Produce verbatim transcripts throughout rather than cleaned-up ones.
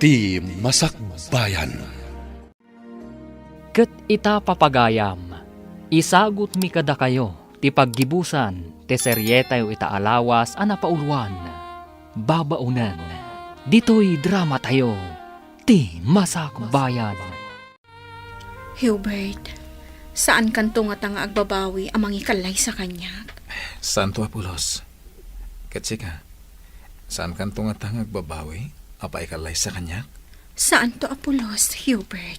Ti Masakbayan. Ket ita, papagayam, isagutmi kadakayo ti paggibusan ti serietayo ita a lawas a napauluan, Babaonen, ditoy dramatayo, Ti Masakbayan. Hubert, saankanto ngata nga agbabawi a mangikallaysa kaniak? Saanto, Apolos. Ket sika, saankanto ngata nga agbabawi a paikallaysa kaniak? Saanto, Apolos, Hubert.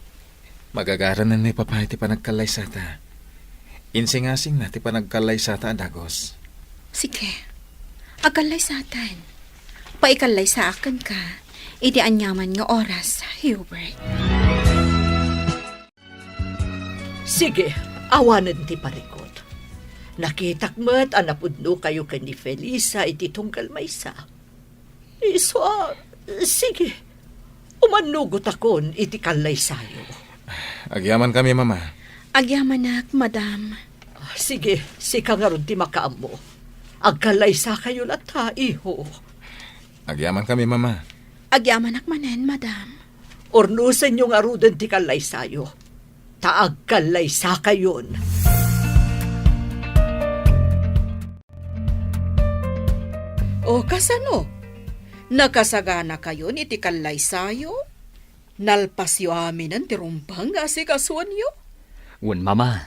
Magagaranen ni Papa iti panagkallaysata. Insingasingna ti panagkallaysata a dagus. Sige, agkallaysaten. Paikallaysaak kenka iti aniaman nga oras, Hubert. Sige, awanen ti parikut. Nakitak met a napudnokayo ken ni Felisa iti tunggal maysa. Isu a, sige, umannugotakon iti kallaysayo. Agyamankami, Mama. Agyamanak, Madam. Sige, sika ngarud ti makaammo. Agkallaysakayo latta, iho. Agyamankami, Mama. Agyamanak manen, Madam. Urnosenyo ngaruden ti kallaysayo, ta agkallaysakayon. O kasano? Nakasaganakayon iti kallaysayo? Nalpasyo aminen ti rumbeng nga asikasuenyo? Wen, Mama.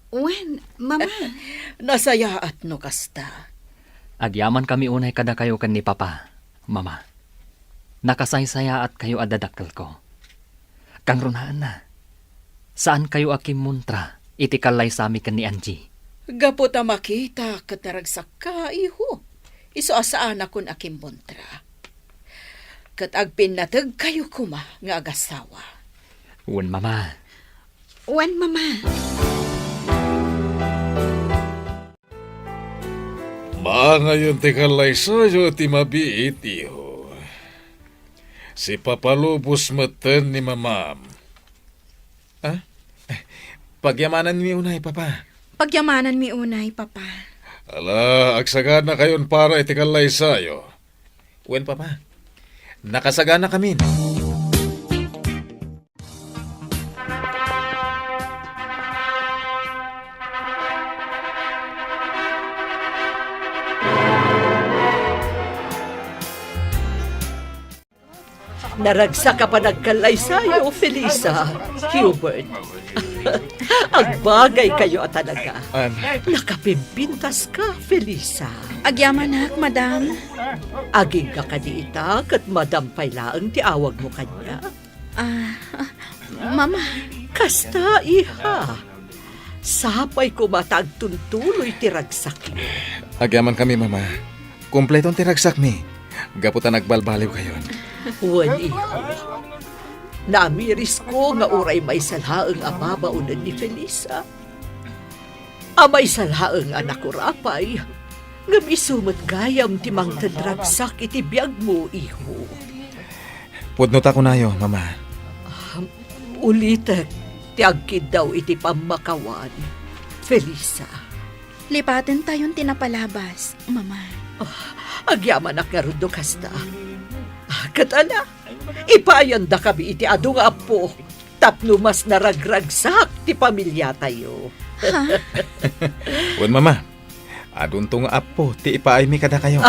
Wen, Mama. Nasayaat no kasta. Agyamankami unay kadakayo ken ni Papa, Mama. Nakasaysayaatkayo a dadakkelko. Kangrunaenna, saankayo a kimmuntra iti kallaysami ken ni Angie. Gapu ta makita ket naragsakka, iho, isu a saanakon a kimmuntra. Ket agpinnategkayo koma nga agasawa. Wen, Mama. Wen, Mama. Maangayon ti kallaysayo iti mabiit, iho. Sipapalubos metten ni Mamam. Ah? Pagyamananmi unay, Papa. Pagyamananmi unay, Papa. Ala, agsaganakayon para iti kallaysayo. Wen, Papa. Nakasaganakamin. Naragsak a panagkallaysayo, Felisa, Hubert. Agbagaykayo a talaga. An- Nakapimpintaska, Felisa. Agyamanak, Madam. Agingga kadi ita, ket Madam pay laeng ti awagmo kaniak. Ah, ah, Mama. Kasta, iha. Sapay koma ta agtuntuloy ti ragsakyo. Agyamankami, Mama. Kompleton ti ragsakmi. Gapu ta nagbalbaliwkayon. Wen, iho. Namirisko nga uray maysa laeng a babaonen ni Felisa. A maysa laeng a nakurapay, ngem isu met gayam ti mangted ragsak iti biagmo, iho. Pudno ta kunayo, Mama. Ah, ulitek ti agkiddaw iti pammakawan, Felisa. Lipatentayon ti napalabas, Mama. Ah, agyamanak ngarud no kasta. Ah, ket ala, ipayandakami iti adu nga appo tapno mas naragragsak ti pamiliatayo. Ha? Wen, Mama, adunto nga appo ti ipaaymi kadakayo.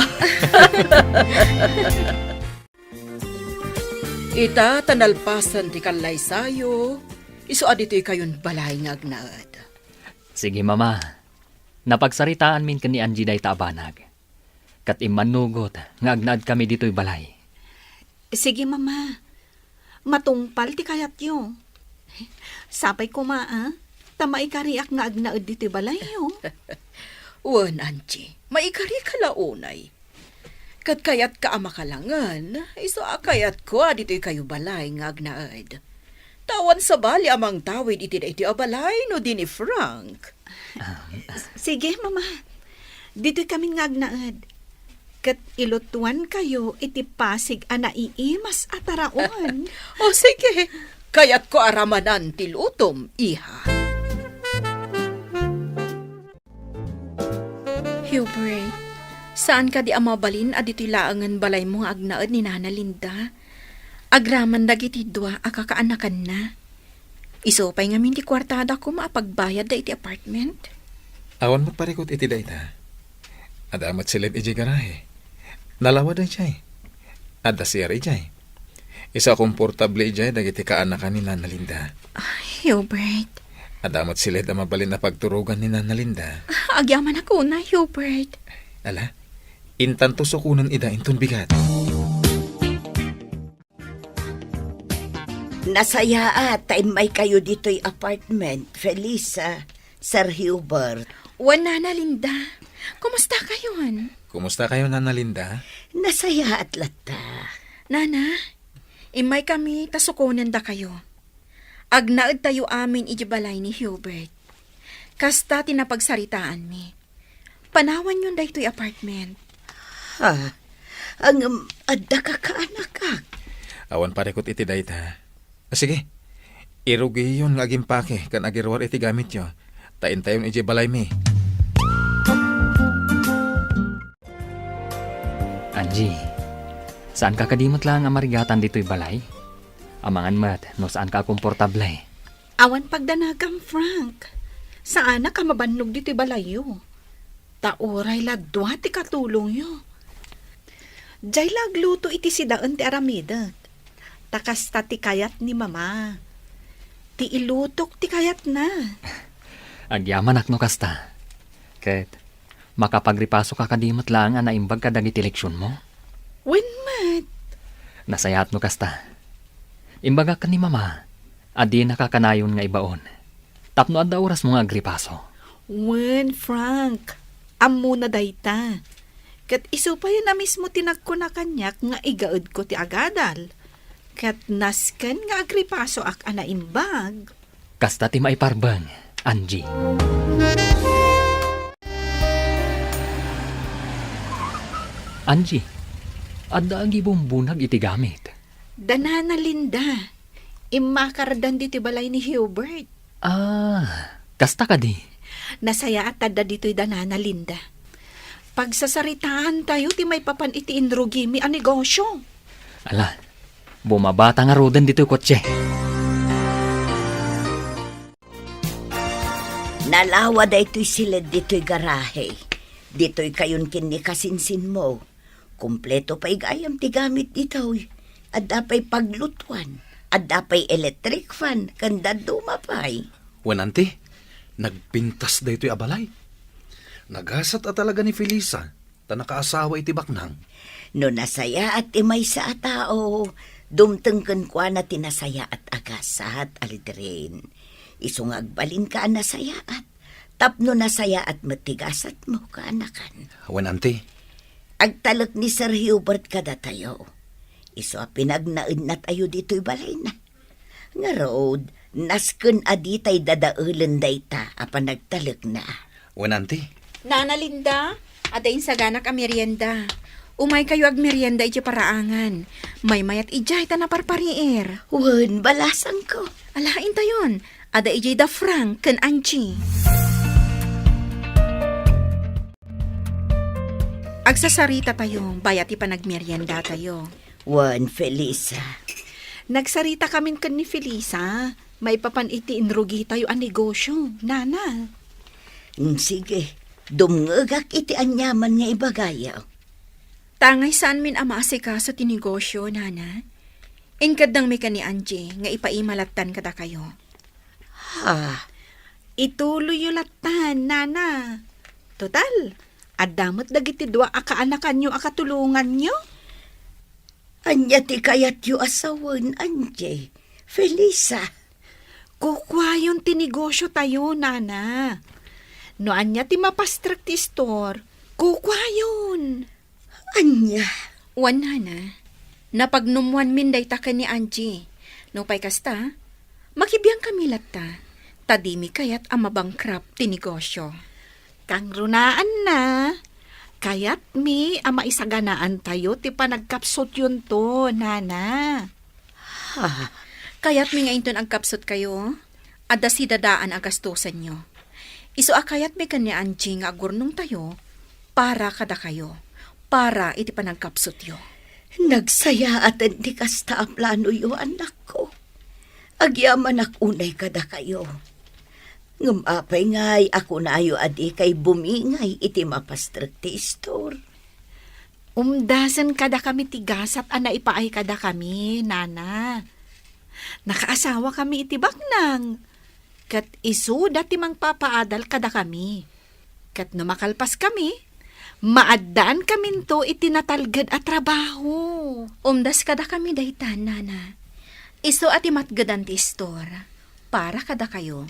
Ita ta nalpasen ti kallaysayo, isu a ditoykayon balay nga agnaed. Sige, Mama. Napagsaritaanmin ken ni Angie dayta a banag, ket immannugot nga agnaedkami ditoy balay. Sige, Mama. Matungpal ti kayatyo. Sapay koma, a, ta maikariak nga agnaed ditoy balayyo. Wen, Angie, maikarika la unay. Ket kayatka a makalangen, isu a kayatko a ditoykayo balay nga agnaed. Ta awan sabali a mangtawid iti daytoy a balay no di ni Frank. Ah. Sige, Mama. Ditoykamin nga agnaed. Ket ilutuankayo iti pasig a naiimas a taraon. O, sige. Kayatko a ramanan ti lutom, iha. Hubert, saan kadi a mabalin a ditoy laengen balaymo nga agnaed ni Nana Linda? Agraman dagiti dua a kakaanakanna. Isu pay ngamin ti kuartada koma a pagbayadda iti apartment. Awan met parikut iti dayta. Adda met siled idiay garahe. Nalawa daydiay. Adda C R idiay. Isu a komportable idiay dagiti kaanakan ni Nana Linda. Ay, Hubert. Adda met siled a mabalin a pagturogan ni Nana Linda. Agyamanak unay, Hubert. Ala, intanto sukonen ida inton bigat. Nasayaat ta immaykayo ditoy apartment, Felisa, Sir Hubert. Wen, Nana Linda. Kumusta kayon? Kumusta kayo, Nana Linda? Nasayaat latta. Nana, immaykami ta sukonendakayo. Agnaedtayo amin iti balay ni Hubert. Kasta ti napagsaritaanmi. Panawanyon daytoy apartment. Ha? Ngem adda kakaanakak? Awan parikut iti dayta. Sige, irugiyon nga agimpake ken agiruar iti gamityo, ta intayon idiay balaymi. Angie, saanka kadi met laeng a marigatan ditoy balay? Amangan met no saanka a komportable. Awan pagdanagam, Frank. Saanak a mabannog ditoy balayyo. Ta uray la dua ti katulongyo. Diay la agluto iti sidaen ti aramidek. Ta kasta ti kayat ni Mama. Ti ilutok ti kayatna. Agyamanak no kasta. Ket makapagripasoka kadi met laeng a naimbag kadagiti leksionmo? Wen met. Nasayaat no kasta. Imbagak ken ni Mama a dinaka kanayon nga ibaon. Tapno adda orasmo nga agripaso. Wen, Frank. Ammona dayta. Ket isu pay a mismo ti nagkuna kaniak nga igaedko ti agadal. Ket nasken nga agripasoak a naimbag. Kasta ti maiparbeng, Angie. Angie, adda agibumbunag iti gamit. Da Nana Linda. Immakardan ditoy balay ni Hubert. Ah, kasta kadi? Nasayaat ta adda ditoy da Nana Linda. Pagsasaritaantayo ti maipapan iti inrugimi a negosyo. Ala, bumabata ngaruden ditoy kotse. Nalawa daytoy siled ditoy garahe. Ditoy kayon ken ni kasinsinmo. Kompleto pay gayam ti gamit ditoy. Adda pay paglutuan, adda pay electric fan, ken dadduma pay. Wen, anti, nagpintas daytoy a balay. Nagasat a talaga ni Felisa, ta nakaasawa iti baknang. No nasayaat ti maysa a tao, dumteng kenkuana ti nasayaat a gasat, Aldrin. Isu nga agbalinka a nasayaat, tapno nasayaat met ti gasatmo, kaanakan. Wen, anti. Agtalek ni Sir Hubert kadatayo. Isu a pinagnaednatayo ditoy balayna. Ngarud, nasken a ditay dadaelen dayta a panagtalekna. Wen, anti. Nana Linda, adda insaganak a merienda. Umaykayo agmerienda iti paraangan. Maymayat idiay ta naparpariir. Wen, balasangko. Ala, intayon. Adda idiay da Frank ken Angie. Agsasarita tayo, bayat ti panagmerienda tayo. Wen, Felisa. Nagsarita kamin ken ni Felisa, maipapan iti inrugitayo a negosyo, Nana. Mm, sige, dumngegak iti aniaman nga ibagayo. Tangay saanmin a maasikaso ti negosyo, Nana. Inkeddengmi ken ni Angie nga ipaima lattan kadakayo. Ha? Ituloyyo lattan, Nana. Total, adda met dagiti dua a kaanakanyo a katulonganyo. Ania ti kayatyo a sawen, Angie? Felisa. Kukuayon ti negosyo tayo, Nana. No ania ti mapastrek ti istor, kukuayon. Ania? Wen, Nana, napagnummuanmin dayta ken ni Angie. Nupay kasta, makibiangkami latta, ta dimi kayat a mabankrupt ti negosyo. Kangrunaanna, kayatmi a maisaganaantayo ti panagkapsutyonto, Nana. Ha? Kayatmi nga inton agkapsutkayo, adda sidadaan a gastosenyo. Isu a kayatmi ken ni Angie nga agurnongtayo para kadakayo, para iti panagkapsutyo. Nagsayaaten ti kasta a planoyo, annakko. Agyamanak unay kadakayo. Ngem apay ngay a kunayo a dikay bumingay iti mapastrek ti istor? Umdasen kadakami ti gasat a naipaay kadakami, Nana. Nakaasawakami iti baknang, ket isuda ti mangpapaadal kadakami. Ket no makalpaskami, maaddaankaminto iti natalged a trabaho. Umdas kadakami dayta, Nana. Isu a ti matgedan ti istor para kadakayo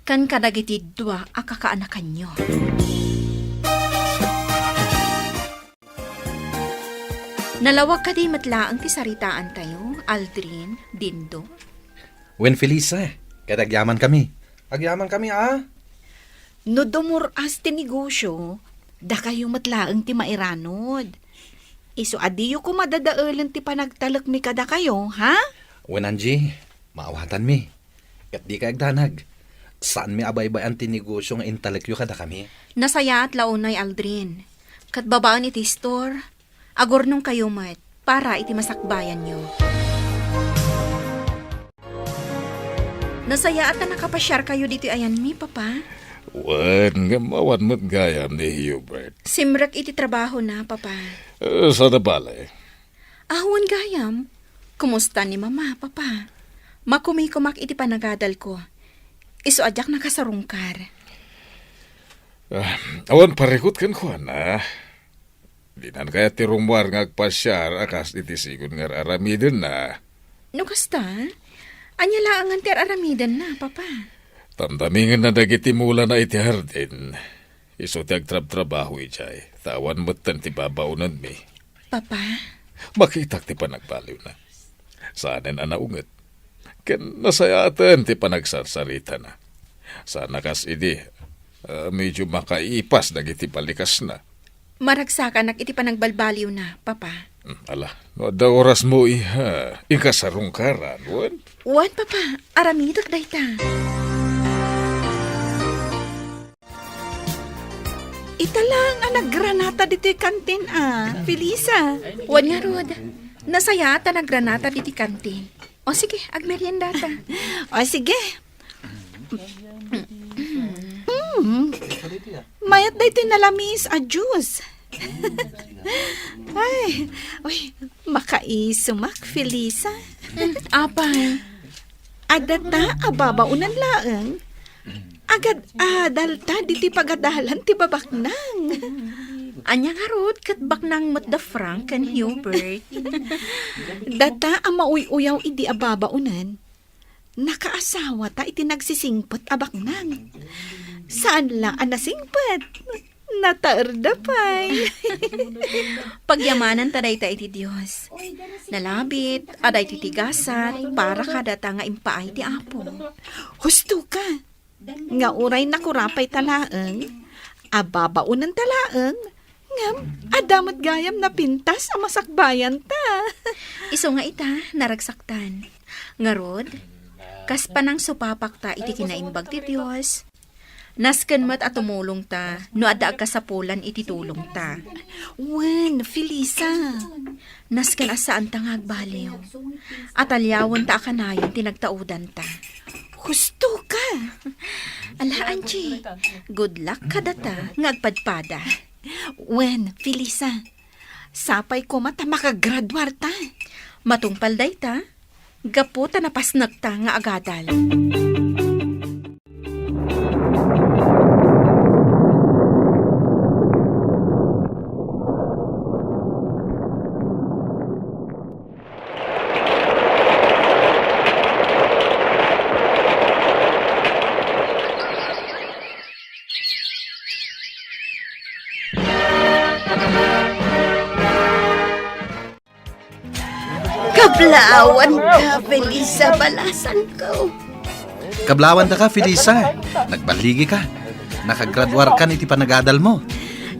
ken kadagiti dua a kakaanakanyo. Nalawag kadi met laeng ti saritaantayo, Aldrin, Dindo? Wen, Felisa, ket agyamankami. Agyamankami, a? No dumur-as ti negosio, dakayo met laeng ti mairanod. Isu a diyo koma dadaelen ti panagtalekmi kadakayo, ha? Wen, Angie, maawatanmi. Ket dikay agdanag. Saanmi a baybay-an ti negosio nga intalekyo kadakami. Nasayaat la unay, Aldrin. Ket babaen iti istor, agurnongkayo met para iti masakbayanyo. Nasayaat a nakapasiarkayo ditoy ayanmi, Papa. Wen, ngem awan met gayam ni Hubert. Simrek iti trabahona, Papa. Eh, saan a bale? Awan gayam. Kumusta ni Mama, Papa? Makumikomak iti panagadalko. Isu a diak nakasarungkar. Ah, awan parikut kenkuana. Dinan kayat ti rumuar nga agpasiar a kas iti sigun nga ar-aramidenna. No kasta, ania laengen ti ar-aramidenna, Papa? Tamtamingenna dagiti mulana iti hardin. Isu ti agtrabtrabaho idiay, ta awan metten ti babaonenmi. Papa? Makitak ti panagbaliwna. Saanen a naunget. Ken nasayaaten ti panagsarsaritana. Saan a kas idi, ah, medyo makaipas dagiti balikasna. Maragsakanak iti panagbalbaliwna, Papa. Hmm, ala, no adda orasmo, iha, inka sarungkaran, wen? Wen, Papa. Aramidek dayta. Ita laeng a naggranata ditoy kantin a, Felisa. Wen ngarud, nasayaat a naggranata ditoy kantin. O sige, agmeriendata. O sige. Mm. Mayat daytoy nalamis a juice. Ay, uy, makaisumak, Felisa. Mm, apay? Adda a babaonan laeng. Agad-adalta ditoy pagadalan ti babaknang. Ania ngarud ket baknang met da Frank ken Hubert? Data a mauy-uyaw idi a babaonan, nakaasawata iti nagsisingpet a baknang. Saan la a nasingpet. Nataerda pay. Pagyamananta dayta iti Dios. Nalabit a daytoy ti gasat para kadata nga impaay ti Apo. Husto ka. Nga uray nakurapay ta laeng, a babaonan ta laeng, ngem adda met gayam napintas a masakbayan ta. Isu nga ita, naragsaktan. Ngarud, kas panangsupapakta iti kinaimbag ti Dios, nasken met a tumulongta no adda agkasapulan iti tulongta. Wen, Felisa. Nasken a saanta nga agbaliw. Ataliawenta a kanayon ti nagtaudanta. Husto ka! Ala, Angie, good luck kadata nga agpadpada. Wen, Felisa, sapay koma ta makagraduar ta. Matungpal dayta, gapu ta napasnekta nga agadal. Kablaawanka, Felisa, balasangko. Kablaawanka, Felisa. Nagballigika. Nakagraduarkan iti panagadalmo.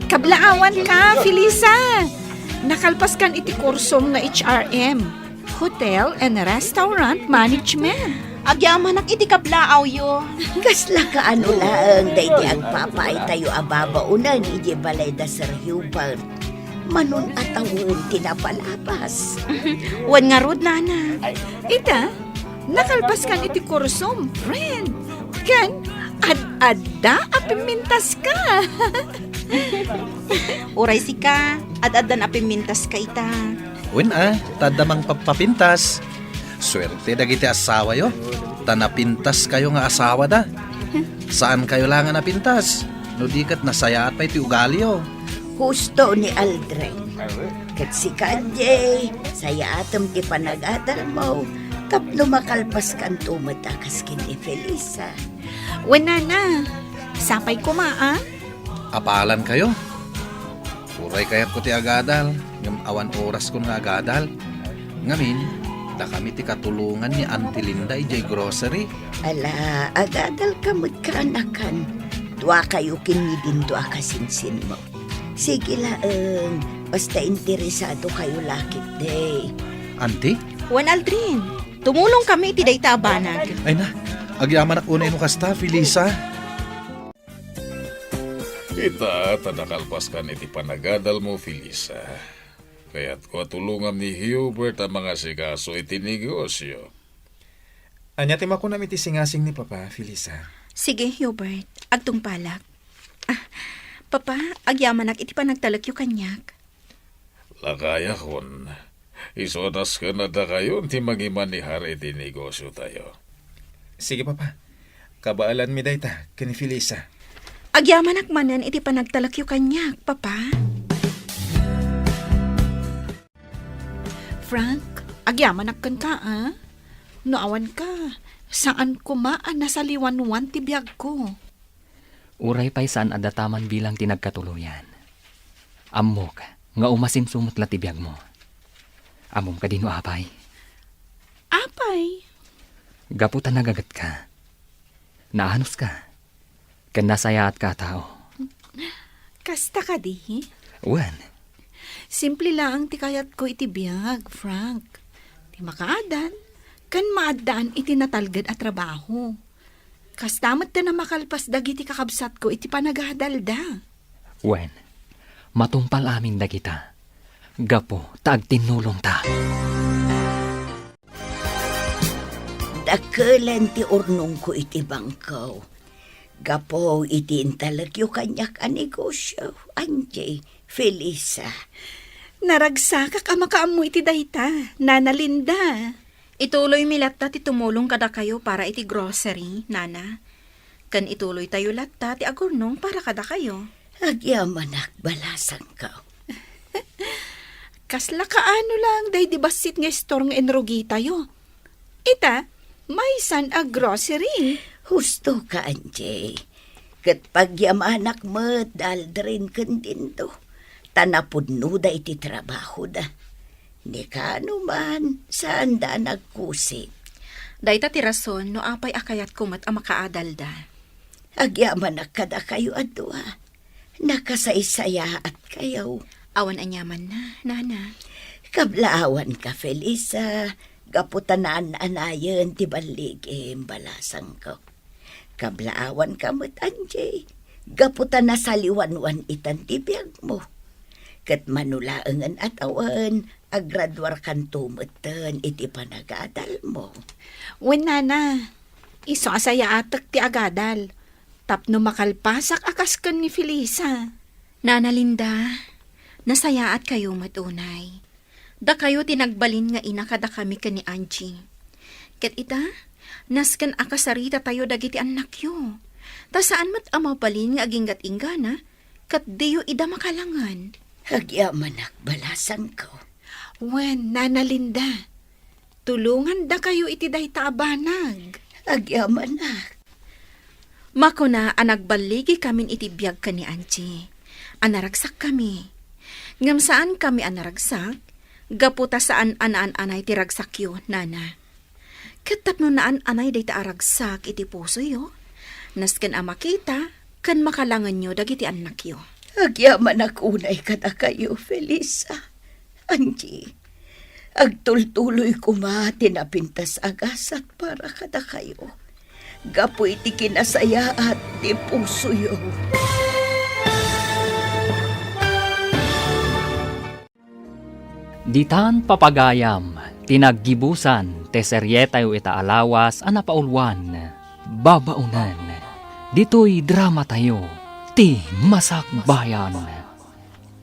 Kablaawanka, Felisa. Nakalpaskan iti kursom nga H R M, Hotel and Restaurant Management. Agyamanak iti kablaawyo. Kasla kaano laeng daydi agpapaaytayo a babaonen idiay balay da Sir Hubert. Manon a tawen ti napalabas. Wen ngarud, nana. Ita, nakalpaskan iti kursom, friend. Ken ad-adda a pimmintaska. Uray sika, ad-addan a pimmintaska ita. Wen a, ta adda mangpapapintas. Suerte dagiti asawayo, ta napintaskayo nga asawada. Saankayo la nga napintas, no di ket nasayaat pay ti ugaliyo. Husto ni Aldrin. Ket sika, Jay, sayaatem ti panagadalmo tapno makalpaskanto met a kas ken ni Felisa. Wen, nana, sapay koma, a? Apalankayo. Uray kayatko ti agadal, ngem awan oraskon nga agadal. Ngamin, dakami ti katulongan ni Auntie Linda idiay grocery. Ala, agadalka met, kaanakan. Duakayo ken ni Dindo a kasinsinmo. Sige laeng, basta interesadokayo la ketdi. Auntie? Wen, Aldrin, tumulongkami iti dayta a banag. Ay na, agyamanak unay no kasta, Felisa. Ita, ta nakalpaskan iti panagadalmo, Felisa. Kayatko a tulongam ni Hubert a mangasikaso iti negosio. Ania ti makunam iti singasing ni Papa, Felisa? Sige, Hubert. Agtungpalak. Ah, Papa, agyamanak iti panagtalekyo kaniak. Lakayakon, isu a tasken a dakayon ti mangimanehar iti negosiotayo. Sige, Papa. Kabaelanmi dayta ken ni Felisa. Agyamanak manen iti panagtalekyo kaniak, Papa. Frank, agyamanak kenka, a? No awanka, saan koma a nasaliwanwan ti biagko. Uray pay saan a dataman bilang ti nagkatuloyan. Ammok nga umasinso met la ti biagmo. Ammom kadi no apay? Apay? Gapu ta nagagetka. Naanuska. Ken nasayaatka a tao. Kasta kadi? Wen. Simple laeng ti kayatko iti biag, Frank. Ti makaadal, ken maaddaan iti natalged a trabaho. Kasta met ti makalpas dagiti kakabsatko iti panagadalda. Wen, matungpal amin dagita. Gapu ta agtinnulongta. Dakelen ti urnongko iti bangko. Gapu iti intalekyo kaniak a negosio, Angie, Felisa. Naragsakak a makaammo iti dayta, Nana Linda. Ituloymi latta ti tumulong kadakayo para iti grocery, Nana. Ken ituloytayo latta ti agurnong para kadakayo. Agyamanak, balasangko. Kasla kaano lang daydi bassit nga istor nga inrugitayo. Ita, maysan a grocery. Husto ka, Angie. Ket pagyamanak met da Aldrin ken Dindo, ta napudnoda iti trabahoda. Ni kaano man, saanda a nagkusig. Dayta ti rason no apay a kayatko met a makaadalda. Agyamanak kadakayo a dua. Nakasaysayaatkayo. Awan aniamanna, Nana. Kablaawanka, Felisa, gapu ta naan-anayen ti balligim, balasangko. Kablaawanka met, Angie, gapu ta nasaliwanwan itan ti biagmo. Ket mano laengen a tawen, agraduarkanto metten iti panagadalmo. Wen, Nana, isu a sayaatek ti agadal. Tapno makalpasak a kas ken ni Felisa. Nana Linda, nasayaatkayo met unay. Dakayo ti nagbalin nga ina kadakami ken ni Angie. Ket ita, nasken a kasaritatayo dagiti annakyo. Ta saan met a mabalin nga aginggat-inggana, ket diyo ida makalangen. Agyamanak, balasangko. Wen, Nana Linda, tulongandakayo iti dayta a banag. Agyamanak. Makuna a nagballigikamin iti biag ken ni Angie, a naragsakkami. Ngem saankami a naragsak, gapu ta saan a naan-anay ti ragsakyo, Nana. Ket tapno naan-anay dayta a ragsak iti pusoyo, nasken a makita ken makalangenyo dagiti annakyo. Agyamanak unay kadakayo, Felisa. Angie, agtultuloy koma ti napintas a gasat para kadakayo, gapu iti kinasayaat ti pusoyo. Ditan papagayam ti naggibusan ti serietayo ita a lawas a napauluan, Babaonen. Ditoy dramatayo, ti Masakbayan.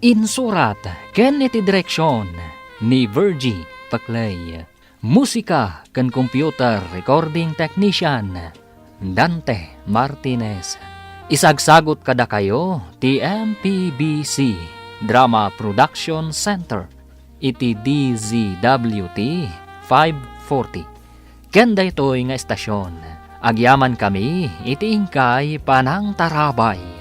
Insurat ken iti direksion ni Virgie Paclay. Musika ken computer recording technician, Dante Martinez. Isagsagut kadakayo ti M P B C Drama Production Center iti D Z W T five forty. Ken daytoy nga estasion, agyamankami iti inkay panangtarabay.